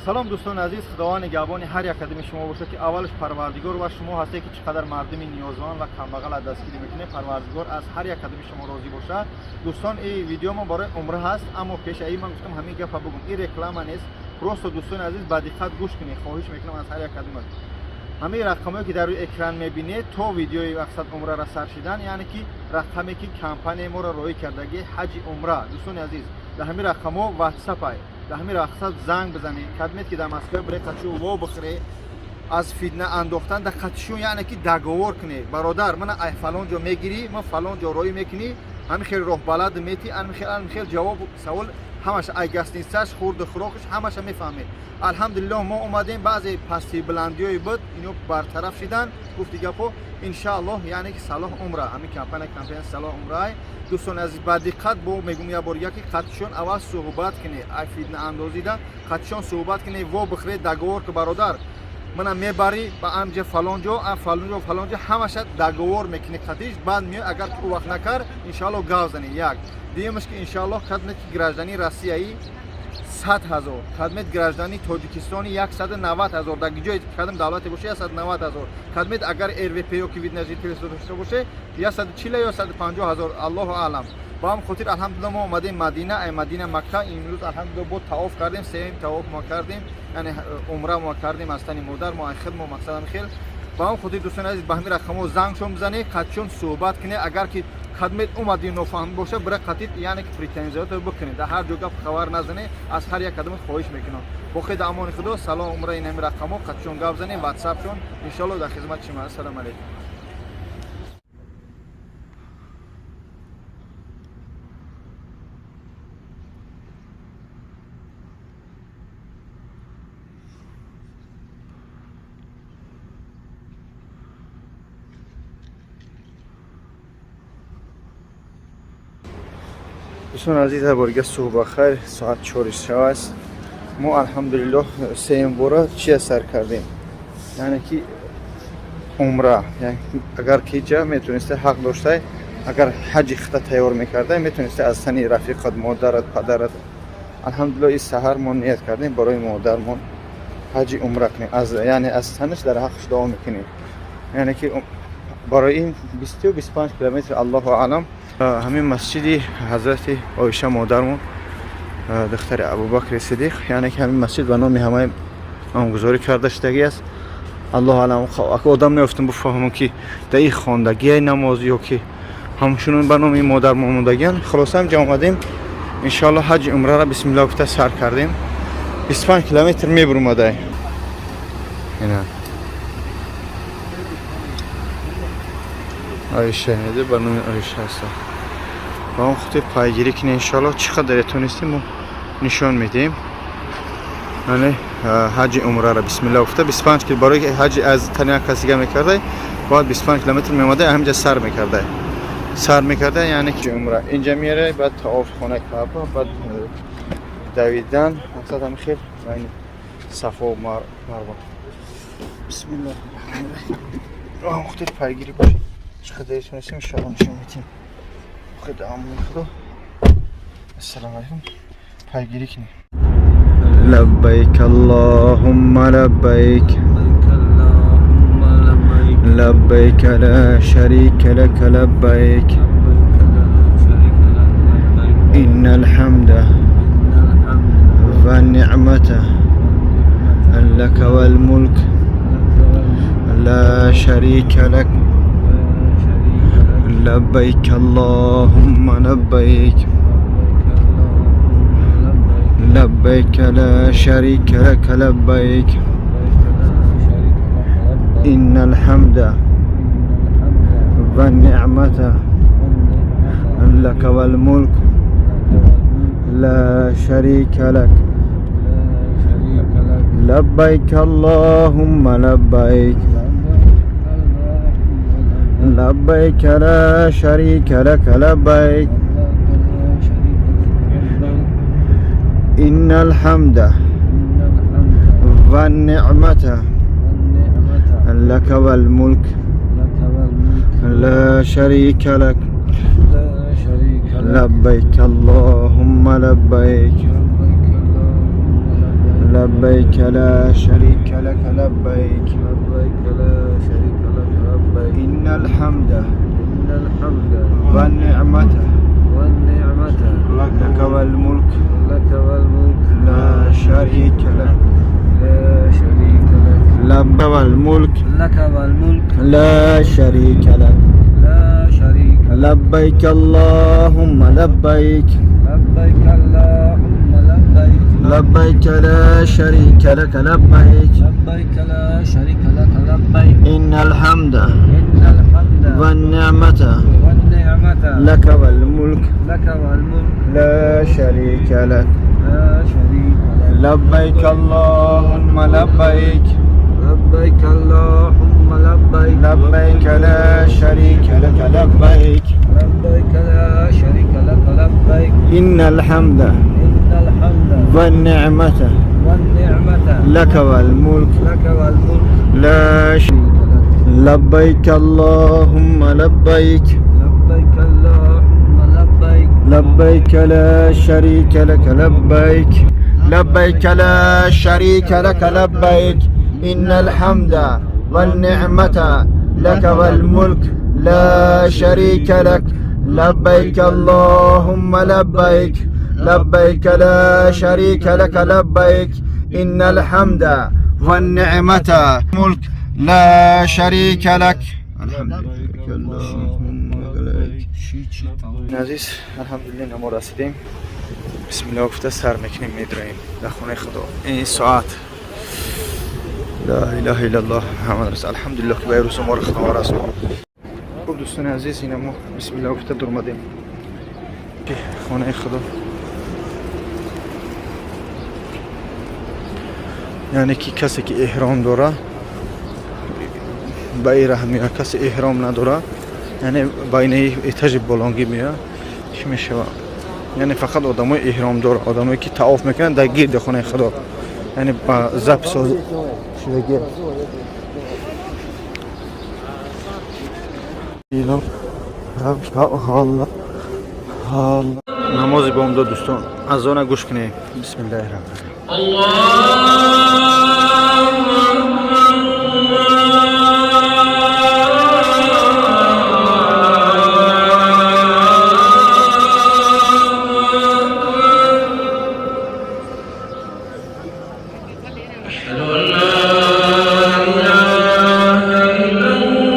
Салом, дӯстони азиз. Худованд нигаҳбони ҳар як қадами шумо бошад, ки аввалаш Парвардигор ва шумо ҳастед, ки чӣ қадар мардуми ниёзманд ва камбағал аз дастгирӣ мекунед. Парвардигор аз ҳар як қадами шумо розӣ бошад. Дӯстон, ин видео мо барои умра ҳаст, аммо пеш аз ин ман гуфтам ҳамин гапа бигӯм, ин реклама нест. Просто, дӯстони азиз, ба диққат гӯш кунед, хоҳиш мекунам аз ҳар як қадамат. Ҳамин рақамое ки дар рӯи экран мебинед, то видеои мақсад умрара сар шидан, яъне ки рақаме ки компанияи моро роҳӣ кардаги ҳаҷи умра. Дӯстони азиз, дар ҳамин рақамҳо ватсапай, дар ҳамин рақсад занг бизанед. Кадмет ки дар Москва бире, қатшу во бихӯре, аз фитна андохтан дар қатшун, яъне ки договор кунед. Бародар, мана ай фалон ҷо мегирӣ, ма фалон ҷо роҳӣ мекунӣ, ҳамин хел роҳбалад мети, ҳамин хел, ҳамин хел, ҷавоб савол ҳамаша, ай гостиницаш, хурду хӯрокаш, ҳамаша мефаҳмед. Алҳамдулиллоҳ, мо омадем, баъзе пасти баландиҳои буд, ино бартараф шидан. Гуфти гапо, иншааллоҳ, яъне ки Салоҳ Умра, ҳамин компания, компания Салоҳ Умрай. Дӯстони азиз, ба диққат бо мегум як бор, яки қатшон аввал суҳбат кунед, ай фитна андозида қатшон суҳбат кунед, во бихӯред, договор ки бародар, мана мебарӣ ба амҷа фалон ҷо, фалон ҷо, фалон ҷо, ҳамаша договор мекунӣ қатиш, баъд меой. Агар ки ӯ вақт накард, иншааллоҳ гав занед. Як дуюмаш ки иншааллоҳ, кадмет ки гражданини Россияи 100 000, кадмет гражданини Тоҷикистони 190 000, дар ҷои кадом давлате боше 190 000, кадмет агар РВП ё ки вид на жительство дошта боше, 140 ё 150 000, аллоҳу аълам. Ба ҳам хотир, алҳамдулилла, мо омадем Мадина, ай Мадина Макка. Имрӯз, алҳамдулилла, бо таоф кардем, сеюм таоф мо кардем, яъне умра мо кардем аз тани модар мо, ай худ мо, мақсадам хел. Ба ҳам хотир, дӯстони азиз, ба ҳамин рақамҳо зангшон бизанед, қатшон суҳбат кунед. Агар ки кадмет омади нофаҳм боша, бира қатид, яъне ки претензиято бикунед, дар ҳар ҷо гап хабар назанед. Аз ҳар як қадамат хоҳиш мекунам. Боқӣ дар амони Худо. Салом Умра, ин ҳамин рақамҳо, қатшон гап занед, ватсапшон, иншоалло, дар хизмати шумо. Ассалому алайкум. Дӯстони азиз, ҳар субҳ бахайр. Соат 4 шав аст. Мо, алҳамдулиллоҳ, сеюм бора чия сар кардем, яъне ки умра. Агар ки ҷа метонисте, ҳақ доштай, агар ҳаҷи хита тайёр мекардай, метонисте аз тани рафиқат, модарат, падарат. Алҳамдулиллоҳ, ин саҳар мо ният кардем барои модармон ҳаҷи умра кунем, аз яъне аз танаш дар ҳаққаш дуо мекунем, яъне ки барои ин 20-25 километр, аллоҳу аълам. Ҳамин масҷиди ҳазрати Оиша модармон, духтари Абубакри Сидиқ, яъне ки ҳамин масҷид ба номи ҳамаи номгузорӣ карда шудагӣ аст. Аллоҳу аълам, одам неёфтам бифаҳмам, ки дар ин хондагии намоз ё ки ҳамчунон ба номи модар мондагиан. Хулоса, ҳамҷа омадем, иншоалло, ҳаҷи умрара бисмиллоҳ гуфта сар кардем. 25 километр мебурумадай ина. Оиша неде, ба номи Оиша аст. Ба он хотир пайгирӣ кунем, иншоалло, чӣ қадаре тонистем, мо нишон медиҳем. Яъне ҳаҷи умрара бисмилла гуфта 25 кил, барои ҳаҷи аз тани як касига мекардай, бояд 25 километр меомадай, ҳаминҷа сар мекардай, сар мекардай, яъне ки умра инҷа меяре, баъд таоф хонаи Каъба, баъд давидан, мақсад ҳамин хел байни Сафо Марва. Бисмиллаҳи раҳмони. Хотир пайгирӣ бошед, чӣ қадаре тонистем, иншоалло, нишон медиҳем. Худо амони Худо. Ассалому алайкум, пайгирӣ кунем. لبيك اللهم لبيك، لبيك لا شريك لك لبيك، إن الحمد والنعمة لك والملك لا شريك لك. لبيك اللهم لبيك، لبيك لا شريك لك لبيك، إن الحمد والنعمة لك والملك لا شريك لك. لبيك اللهم لبيك، لبيك لا شريك لك لبيك، إن الحمد والنعمة لك والملك لا شريك لك. لبيك اللهم لبيك، لبيك لا شريك لك لبيك. لبيك لا شريك لك لبيك. إن الحمد إن الحمد والنعمة والنعمة لك والملك لك والملك لا شريك لك. لا شريك لك. لك والملك لك والملك لا شريك لك. لا شريك. لبيك اللهم لبيك. لبيك اللهم لبيك. لبيك لا شريك لك لبيك. لبيك لا شريك لك لبيك. إن الحمد إن الحمد والنعمة والنعمة لك والملك لك والملك لا شريك لك. لا شريك لك. لبيك اللهم لبيك. لبيك اللهم لبيك. لبيك لا شريك لك لبيك. لبيك لا شريك لك لبيك. إن الحمد إن الحمد والنعمة والنعمة لك والملك لك والملك لا شريك لك. لبيك اللهم لبيك. لبيك اللهم لبيك. لبيك لا شريك لك لبيك. لبيك لا شريك لك لبيك. إن الحمد والنعمة لك والملك لا شريك لك. لبيك اللهم لبيك. لبيك لا شريك لك لبيك. إن الحمد والنعمة ملك لا شريك لك. الحمد لله اللهم لبيك. Азиз, алҳамдулиллаҳ, мо расидем. Бисмиллаҳ гуфта сар мекунем, медроем дар хонаи Худо. Ин соат, ла илаҳа иллаллоҳ, Муҳаммад расул. Алҳамдулиллаҳ, ки ба ин рӯзо моро Худо расонд. Хуб, дӯстони азиз, ина мо бисмиллаҳ гуфта дуромадем ки хонаи Худо, яъне ки касе ки эҳром дора, ба ин раҳ меояд, касе эҳром надора, яъне байни этажи болонгӣ меояд. Чӣ мешавад? Яъне фақат одамои эҳромдор, одамое ки таоф мекунанд дар гирди хонаи Худо, яъне ба заб соз шудагӣ. Намози бомдод, дӯстон, азона гӯш кунем. Бисмиллаҳи раҳмани. أشهد أن لا إله إلا الله.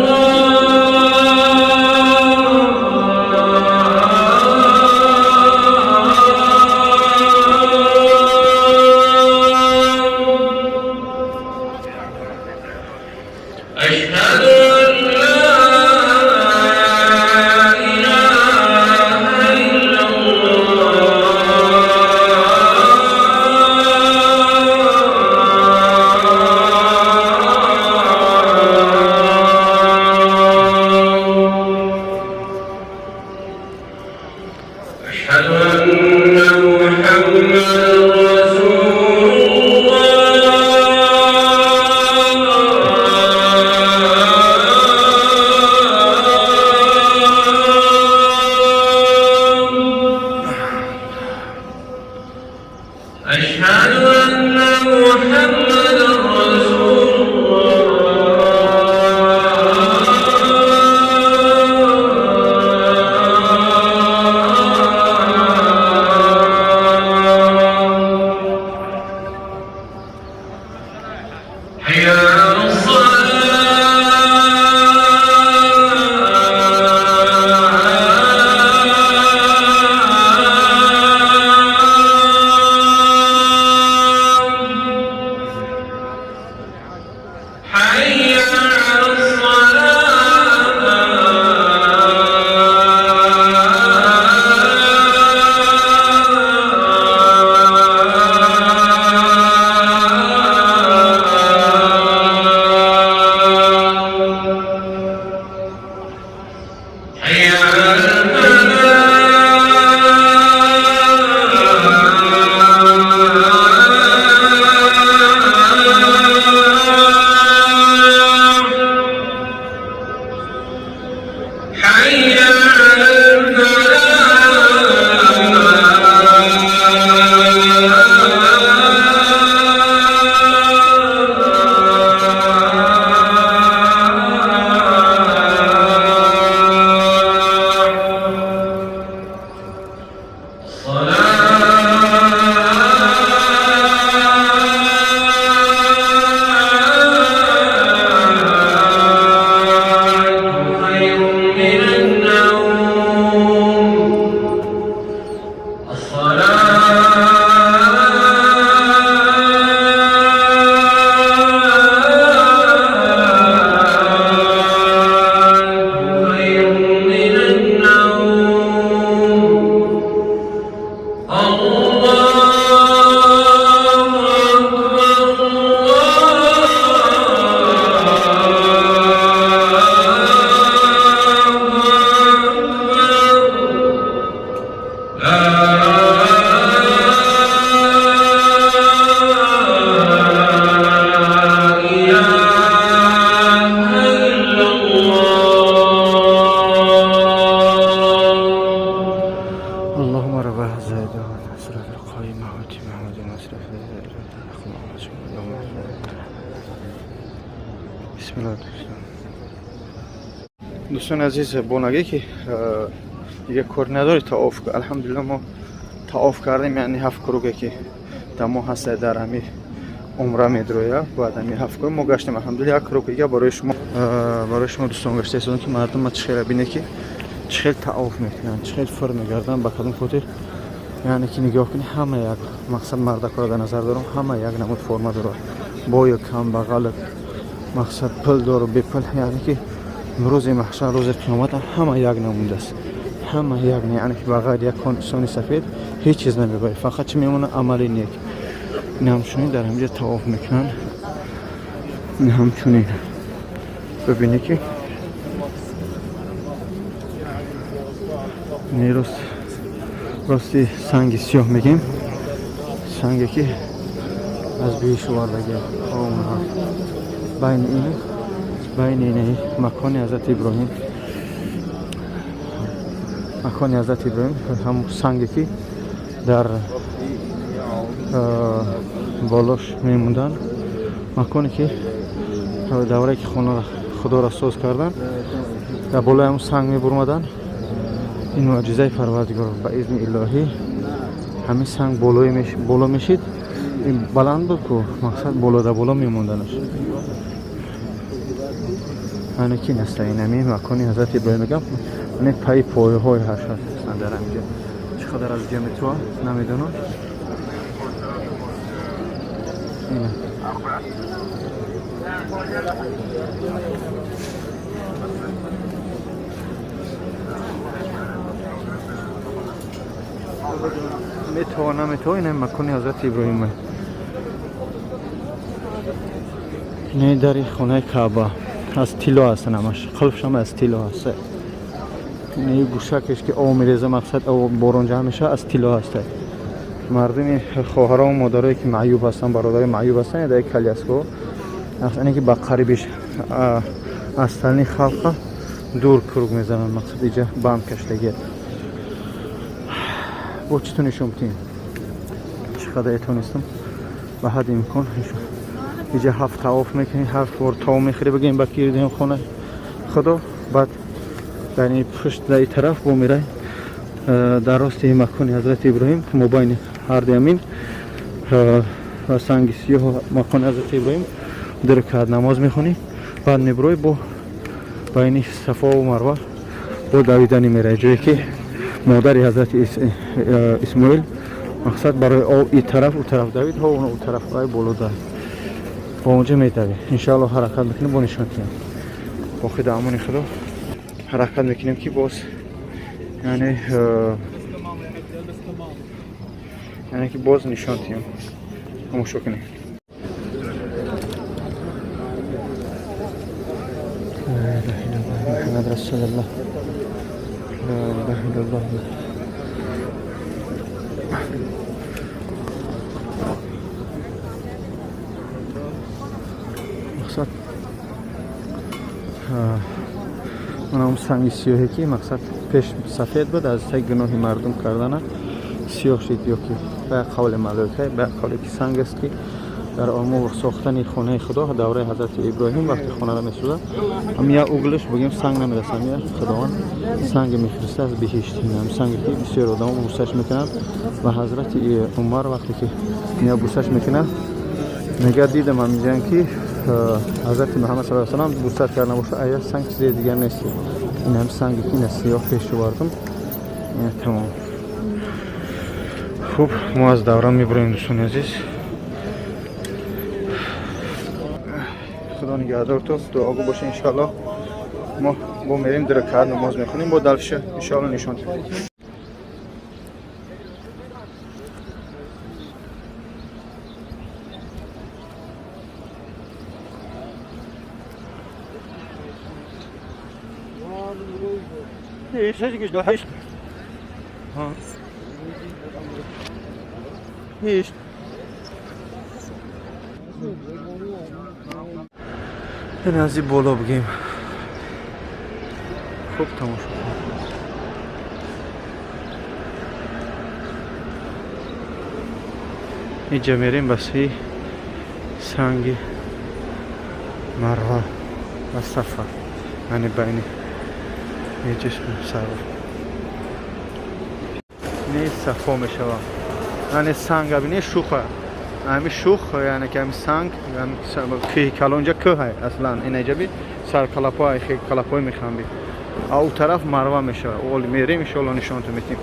Бисмилла. Дӯстони азиз, бо нагӣ ки дига кор надори, таоф, алҳамдулилла, мо таоф кардем, яъне ҳафт круге ки дар мо ҳаста, дар ҳами умра медроя, бояд ҳами ҳафт круг мо гаштем, алҳамдулилла. Як круг дига барои шумо дӯстон гашта истодам, ки мардум чӣ хела бинед, ки чӣ хел таоф мекунанд, чӣ хел фир мегарданд, ба кадом хотир. Яъне ки нигоҳ кунед, ҳама як мақсад, мардакро дар назар дорам, ҳама як намуд форма дорад, бою камбағал, мақсад пул дору бепул. Яъне ки рӯзи маҳшар, рӯзи қиёмат ҳама як намуд аст, ҳама як, яъне ки ба ғайр як инсони сафед ҳеҷ чиз намебарад, фақат чӣ мемонад? Амали нек. Ин ҳамчунин дар ҳамҷа таоф мекунанд. Ин ҳамчунин бибинед, ки ин рост рости санги сиёҳ мегем, санге ки аз беҳиш овардаги байни ин, байни ин макони ҳазрати Иброҳим, макони ҳазрати Иброҳим, ҳам санге ки дар болош мемонданд, маконе ки даврае ки хона худоро соз карданд, дар болои ҳамн санг мебурмаданд. Ин мӯъҷизаи Парвардигор, ба изни илоҳӣ ҳамин санг боло мешид. Ин баланд буд ку, мақсад болода боло мемонданаш. Ане ки наста, ин ҳамин макони ҳазрати Иброҳим мегам, ане пайи пояҳои ҳаш ҳастанд дар ҳаминҷа. Чӣ қадар аз ҷа метроа, намедонам. Ина метова, наметова, ина макони ҳазрати Иброҳим, ина дари хонаи Каъба аз тилло ҳастанд, ҳамаш қулфшам аз тилло ҳаст. Ина гӯшакеш ки об мереза, мақсад борон ҷамъ мешава, аз тилло ҳаст. Мардуми хоҳарому модарое ки маъюб ҳастанд, бародарои маъюб ҳастанд, дар коляско, ине ки ба қарибиш аз тални халқа дур круг мезананд, мақсад иҷа банд каштагия. Бо чӣ ту нишон бидем, чӣ қадар этонистам, ба ҳадди имкон. Иҷа ҳафт таоф мекунӣ, ҳафт бор тов мехӯрӣ, бигем ба кирдем хона худо. Баъд дар ин пушт, дар ин тараф бо мерай, дар рости макони ҳазрати Иброҳим, мобайни ҳарди амин ва санги сиёҳ, макони ҳазрати Иброҳим, ду ракаат намоз мехонӣ, баъд мебурой, бо байни Сафову Марва бо давидани мерай, ҷое ки модари ҳазрати Исмоил, мақсад барои об и тараф у тараф давид, ҳо у тараф ай боло давид, бо онҷо медавӣ. Иншаалло, ҳаракат мекунем, бо нишон кунем. Боқи дар амони Худо. Ҳаракат мекунем ки боз, яъне ки боз нишон диҳем, тамошо кунем. لا إله إلا الله محمد رسول الله، لا إله إلا الله. Мақсад онам санги сиёҳе ки мақсад пеш сафед буд, аз таги гуноҳи мардум кардана сиёҳ шид, ё ки ба як қавли малоика, ба як қавле ки санг аст, ки дар омор сохтани хонаи Худо давраи ҳазрати Иброҳим, вақти хонаро месозад, ҳам як углаш бигем санг намерасад, ҳам як Худованд санге мефириста аз биҳишт, ҳам санге ки бисёр одамо бусаш мекунанд. Ва ҳазрати Умар вақте ки я бусаш мекунад, мегӯяд: дидам ҳаминҷан ки ҳазрати Муҳаммад саллаллоҳу алайҳи васаллам бусат карда бошад, ая санг чизе дигар нест, ин ҳам санге ки ина сиёҳ пеш овардум. Ина тамом. Хуб, мо аз давра мебуроем, дӯстони азиз. Худо нигаҳдор, то дуогӯ боша. Иншоаллоҳ, мо бо мерем, ду ракаат намоз мехонем, бо дальше иншоалло нишон. ها ايش ин аз ин боло бигем. Хуб тамошо кун. Инҷа мерем ба сӯи санги Марва. Ва Сафа, яъне байни ҳеҷаш сар не Сафо мешава, яъне санг бини шуха, ҳами шух, яъне ки ҳами санг, кӯҳи калонҷа кӯҳ аслан инаҷаби саркалапо калапои мехамби, а у тараф Марва мешава. Оли мерем, иншоалло нишонтон метим.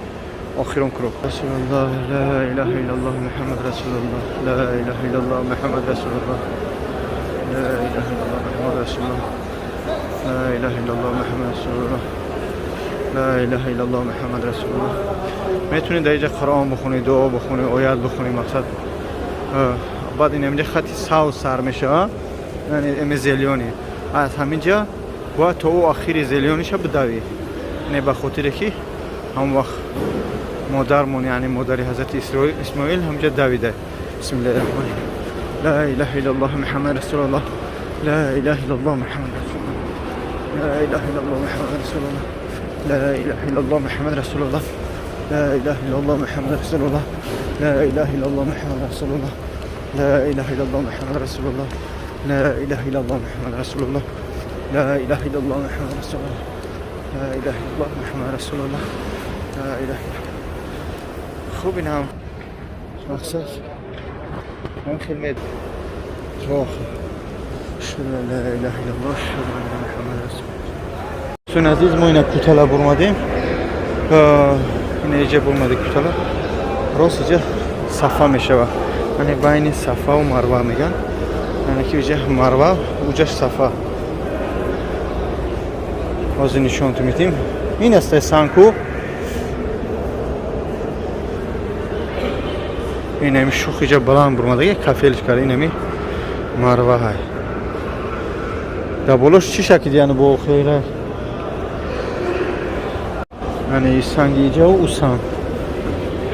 Охирон круг. Расулуллоҳ, ла илаҳа иллаллоҳ, Муҳаммад расулуллоҳ, ла илаҳа иллаллоҳ, Муҳаммад расулуллоҳ, ла илаҳа иллаллоҳ, Муҳаммад расулуллоҳ, ла илаҳа иллаллоҳ, Муҳаммад расулуллоҳ, ла илаҳа иллаллоҳ, Муҳаммад расулуллоҳ. Метавонед дар инҷа Қуръон бихонед, дуо бихонед, оят бихонед, мақсад. Баъд ин ҳаминҷа хати савз сар мешава, яъне эми зелёный, аз ҳаминҷа бояд то ӯ ахири зелёный ша бидавӣ, не ба хотире ки ҳамон вақт модармон, яъне модари ҳазрати Исмоил, ҳамҷа давида. Бисмиллаҳи раҳмони. Ла илаҳа иллаллоҳ, Муҳаммад расулуллоҳ, ла илаҳа иллаллоҳ, Муҳаммад расулуллоҳ, ла илаҳа иллаллоҳ, Муҳаммад расулуллоҳ, ла илаҳа иллаллоҳ, Муҳаммад расулуллоҳ, ла илаҳа иллаллоҳ, Муҳаммад расулуллоҳ, ла илаҳа иллаллоҳ, Муҳаммад расулуллоҳ, ла илаҳа иллаллоҳ, Муҳаммад расулуллоҳ, ла илаҳа иллаллоҳ, Муҳаммад расулуллоҳ, ла илаҳа иллаллоҳ, Муҳаммад расулуллоҳ, ла илаҳа иллаллоҳ, Муҳаммад расулуллоҳ, ла илаҳа. Хуб, ин ҳам мақсад ҳам хел мед охир. Ашҳаду ан ла илаҳа иллаллоҳ, ашҳаду анна Муҳаммад расулуллоҳ. Дӯстони азиз, мо ина кутала бурмадем, ина иҷа бурмади кутала, рост иҷа Сафа мешава, яъне байни Сафаву Марва меган, яъне ки иҷа Марва, уҷаш Сафа. Ҳозир нишонтон метим. Ин аст сангку, инами шух иҷа баланд бурмадаги, кафелш кард, инами Марва ҳай. Дар болош чӣ шакл, яъне бо хела, яъне санги иҷаву ӯ санг.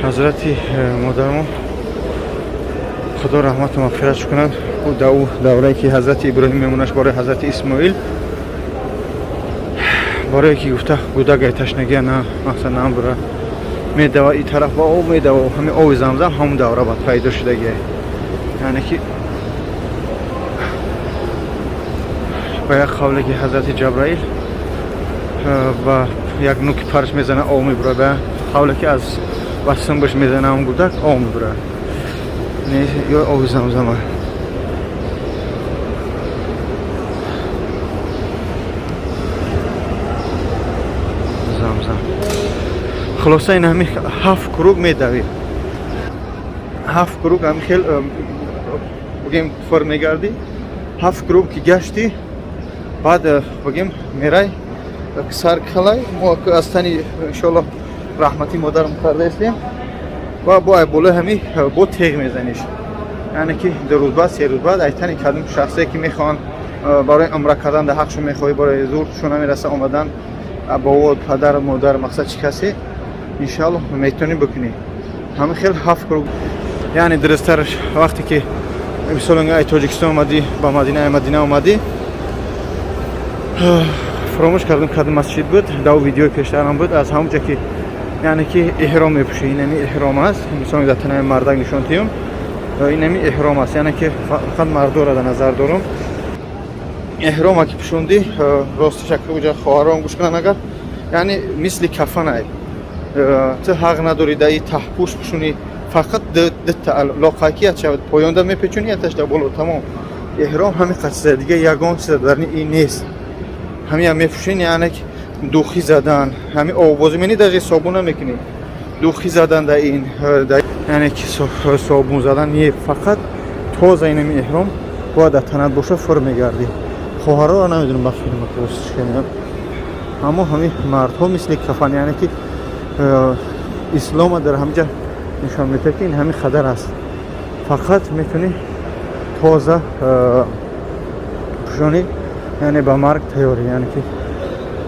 Ҳазрати модармон, Худо раҳмату мағфиратш кунад, ӯ дар ӯ даврае ки ҳазрати Иброҳим мемонаш барои ҳазрати Исмоил, барое ки гуфта гудагай ташнагия на мақсад намбура, медава и тараф ба об медава, ҳами оби Замзам ҳамун давра бад пайдо шудагия, яъне ки ба як қавле ки ҳазрати Ҷабраил ба як нуки парш мезана, об мебура, ба қавле ки аз ба сумбаш мезана, ҳам гудак об мебура, ё оби Замзама. Замзам. Хулоса, ин ҳами ҳафт круг медавӣ, ҳафт круг ҳами хел бигем фор мегардӣ. Ҳафт круг ки гаштӣ, баъд бигем мерай сар калай. Мо аз тани, иншоалло, раҳмати модарам кардаистем ва бо болои ҳами бо теғ мезаниш, яъне ки 2 рӯз баъд, 3 рӯз баъд айтани кадом шахсие ки мехоҳанд барои умра кардан, дар ҳақшон мехоҳӣ, барои зуршон намераса омадан, бобо, падар, модар, мақсад чӣ касе, иншоалло метавонӣ бикунӣ ҳамин хел ҳафт круг. Яъне дурусттараш, вақте ки мисол ай Тоҷикистон омадӣ ба Мадина, ай Мадина омадӣ, фаромӯш кардам кадом масҷид буд, дар видеои пештарам буд, аз ҳамон ҷо ки яъне ки эҳром мепӯшӣ, инами эҳром аст. Мисол дар танаи мардак нишон диҳам, инами эҳром аст, яъне ки фақат мардора дар назар дорам. Эҳрома ки пӯшондӣ, ростиш уҷа хоҳарон гӯш кунанд, агар яъне мисли кафанай, ту ҳақ надорӣ дар и таҳпӯш пӯшонӣ, фақат дта лоқаки шавад, поёнда мепечонӣ, яташ дар боло, тамом. Эҳром ҳамин қад чиза, дига ягон чиза дар ин нест. Ҳамиам мепӯшен, яъне духӣ задан, ҳами овбозӣ мени, даже собун намекунӣ, духӣ задан дар ин, яъне ки собун задан не, фақат тоза инами эҳром бояд дар танат боша, фур мегардӣ. Хоҳарро намедонам, ба филма, аммо ҳамин мардҳо мисли кафан, яъне ки ислома дар ҳамҷа нишон медиҳад, ки ин ҳамин хадар аст, фақат метавонӣ тоза пӯшонӣ, яъне ба марг тайёрӣ. Яъне ки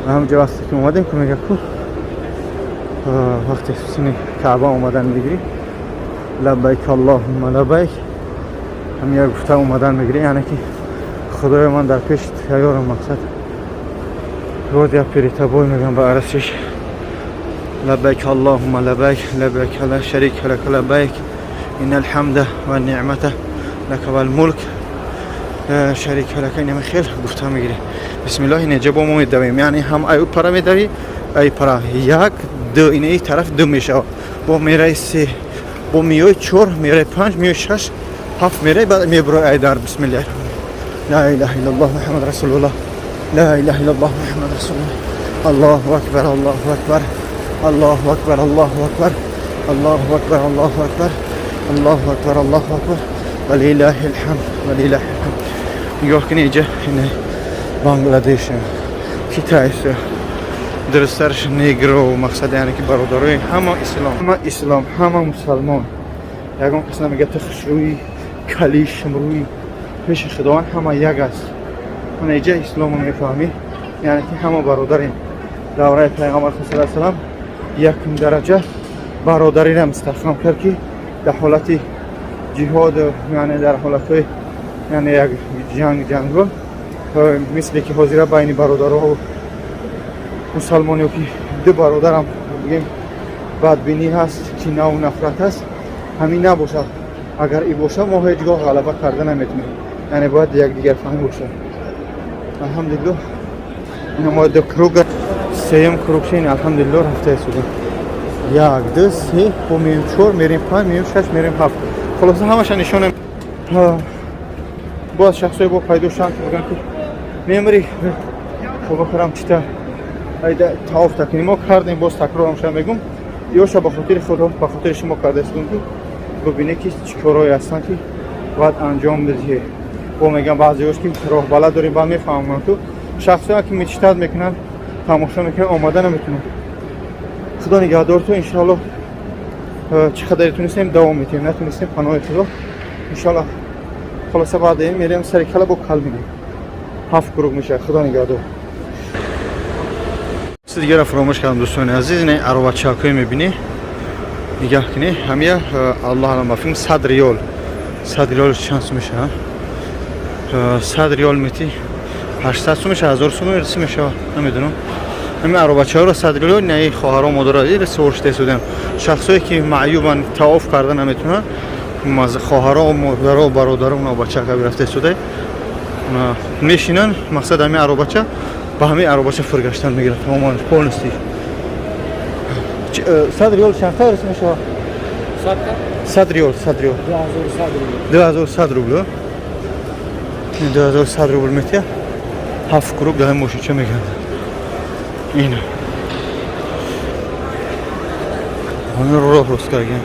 ҳамҷа вақте ки омадем, ку мега ку вақте сини Каъба омадан мегирӣ, лаббайк аллоҳумма лаббайк, ҳамия гуфта омадан мегирӣ, яъне ки худоё, ман дар пеши тайёрам, мақсад, вот я перед тобой, мегам ба арасиш, лаббайк аллоҳумма лаббайк, лаббайк ла шарика лака лаббайк, инна алҳамда ва ниъмата лака вал мулк. Шарика лака инами хел гуфта мегирӣ. Бисмиллоҳ инеҷа бо мо медавем. Яъне ҳам аю пара медавӣ, ай пара як, ду, ина и тараф ду мешавад. Бо мераи се, бо миёи чор, мераи панҷ, миёи шаш, ҳафт мераи, баъд мебурои ай дар. Бисмиллоҳ. Ла илаҳа иллаллоҳ Муҳаммад расулуллоҳ. Ла илаҳа иллаллоҳ Муҳаммад расулуллоҳ. Аллоҳу акбар, Аллоҳу акбар. Аллоҳу акбар, Аллоҳу акбар. Аллоҳу акбар, Аллоҳу акбар. Аллоҳу акбар, Аллоҳу акбар. Ва лиллаҳил ҳамд, ва лиллаҳил ҳамд. Нигоҳ кунед инҷа ина Бангладеш, Китайс, дурусттарш негро, мақсад яъне ки бародарои ҳама ислом, ҳама ислом, ҳама мусалмон. Ягон кас намегӯяд ту хушрӯӣ, калӣ, шумрӯӣ. Пеши Худованд ҳама як аст. Мана инҷа исломро мефаҳмӣ, яъне ки ҳама бародарем. Давраи Пайғамбар саллаллоҳу алайҳи васаллам якум дараҷа бародариро мустаҳкам кард, ки дар ҳолати ҷиҳод, яъне дар ҳолатҳои яъне як ҷанг ҷангро мисле ки ҳозира байни бародаро мусалмон ё ки ду бародарам бигем бадбинӣ ҳаст, кинаву нафрат ҳаст, ҳамин набошад. Агар и бошад, мо ҳеҷ гоҳ ғалаба карда наметавонем. Яъне бояд якдигарфаҳмӣ бошад. Алҳамдулиллоҳ, ина мо ду круг, сеюм круг шин, алҳамдулиллоҳ, рафта истодем. Як, ду, се, бо меюм чор, мерем панҷ, меюм шаш, мерем ҳафт. Хулоса ҳамаша нишонем. Боз шахсое бо пайдо шуданд, ки мегӯянд, ки мемри бобакарам чита айда таоф такунем. Мо кардем, боз такрорам ша мегӯм, ёша ба хотири худо, ба хотири шумо карда истодем, ки бубинед, ки чӣ корҳое ҳастанд, ки бояд анҷом бидиҳед. Бо мегӯям баъзеҳош, ки роҳбалад дорем, баъд мефаҳмам ту шахсое ки мечитад мекунанд, тамошо мекунанд, омада наметунанд. Худо нигаҳдор ту. Иншоаллоҳ, чӣ қадаре тунистем, давом метиҳем, натунистем, паноҳи Худо, иншоаллоҳ. Хулоса баъд мерем сари кала, бо кал мегирем, ҳафт круг мешавад. Худо нигаҳдор. Чизи дигарро фаромӯш кардам, дӯстони азиз. Ин аробачакҳое мебинӣ, нигаҳ кунӣ, ҳамия аллоҳ алам, ба филм 100 риёл. 100 риёл чанд сум мешавад? 100 риёл мети, 800 сум мешавад, 1000 сум си мешавад, намедонам. Ҳамин аробачаҳоро 100 риёл. Инаи хоҳаро, модаро савор шуда истодем. Шахсое ки маъюбан, таоф карда наметавонанд, хоҳаро, модаро, бародаро, бачака рафта истода мешинанд. Мақсад ҳамин аробача, ба ҳамин аробача фургаштан мегирад тамоман, полностью. 100 риёл чанд рис мешавад? 100 риёл, 100 риёл. 2100 рубл, 2100 рубл метия, ҳафт круг дар ҳамин мошинча мегардад. Ина ҳамин роҳ рост карген.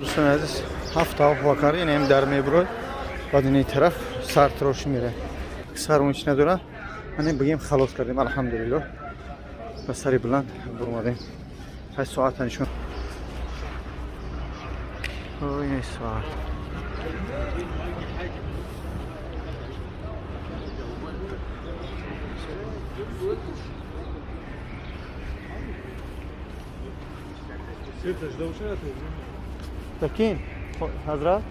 Дӯстони азиз, ҳафт тавоф ва кард. Ин дар мебурод, баъд ини тараф сар тирошӣ мере, сармон чи надора. Ане бигем, халос кардем, алҳамдулиллоҳ, ба сари баланд бурмадем. Ҳай, соата нишон, ин соат. Такин ҳазрат.